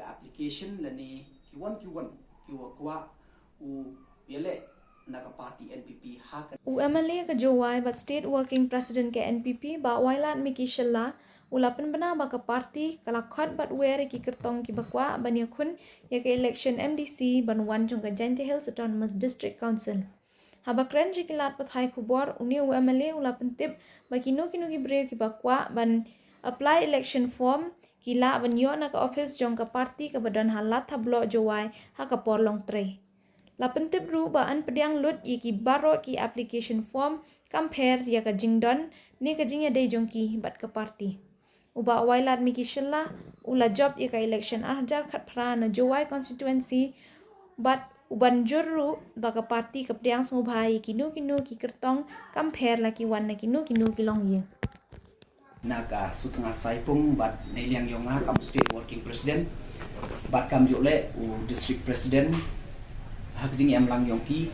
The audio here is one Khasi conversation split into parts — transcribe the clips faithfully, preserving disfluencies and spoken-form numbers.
Application lane ki wan ki wan ki wa kwah u ïaleh na ka party N P P ha ka. U M L A ka Jowai bad State Working President ka N P P, Bah Wailadmiki Shylla, u la pynbna ba ka party ka la khot bad wer ïa ki kyrtong ki ba kwah ban ïakhun ïa ka election M D C ban wan jong ka Jaintia Hills Autonomous District Council. Haba kren sha ki lad pathai khubor, une u M L A u la pyntip ba kino kino ki briew ki ba kwah ban apply election form ki lah ban ïoh na ka office jong ka party ka ba don ha Lad Thabloh Jowai ha ka por long trei. La pyntip ruh ba yn pdiang lut ïa ki baroh ki application form kam pher ïa ka jingdon ne ka jingïadei jong ki bad ka party. U Bah Wailadmiki Shylla u la jop ïa ka election ar hajar khatphra na Jowai constituency bad u ban jur ruh ba ka party ka pdiang sngewbha ïa kino kino ki kyrtong kam pher la ki wan na kino kino ki longïing. Na ka Sutnga Saipung bad neiliang yong nga kam State Working President bad kam jok leh u District President ha ka jingïalang yong ki,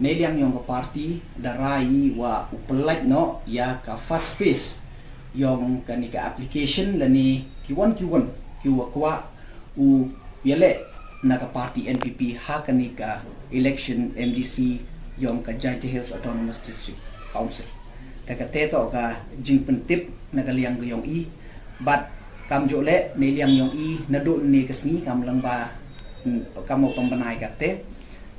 neiliang yong ka party da rai wa u pynlait noh ïa ka first phase yong kane ka application lane ki wan ki wan ki wa kwah u ïaleh na ka party N P P ha kane ka election M D C yong ka Jaintia Hills Autonomous District Council. Te kata toh ka jingpyntip na ka liang ka yong i bad kam jok leh neiliang yong i naduh ne ka sngi kam lang ba, mm, kam u pynbna ïa kata.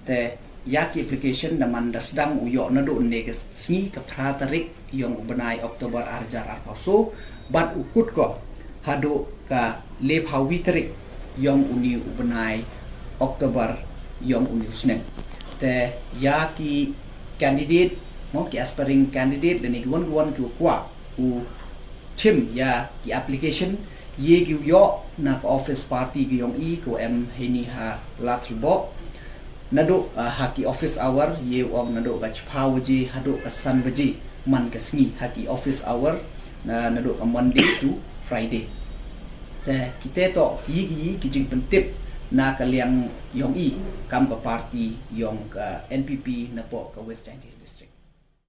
Te ïa ki application da man da sdang u ïoh naduh ne ka sngi ka phra tarik yong u bnai October ar hajar arphew saw bad u kut ko haduh ka lephew wi tarik yong une u bnai October yong une u snem. Te ïa ki candidate, mo, ki aspiring candidate lane ki wan ki wan ki wa kwah u shim ïa ki application, ïa ki u ïoh na ka office party ka yong i ka em heini ha Lad Thabloh. Naduh, ah, ha ki office hour, ïa u ong naduh ka chiphew baje haduh ka san baje man ka sngi ha ki office hour, na, naduh ka Monday to Friday. Te kita toh ki, ki, ki jingpyntip na ka liang yong i kam ka party yong ka N P P napoh ka West Jaintia District.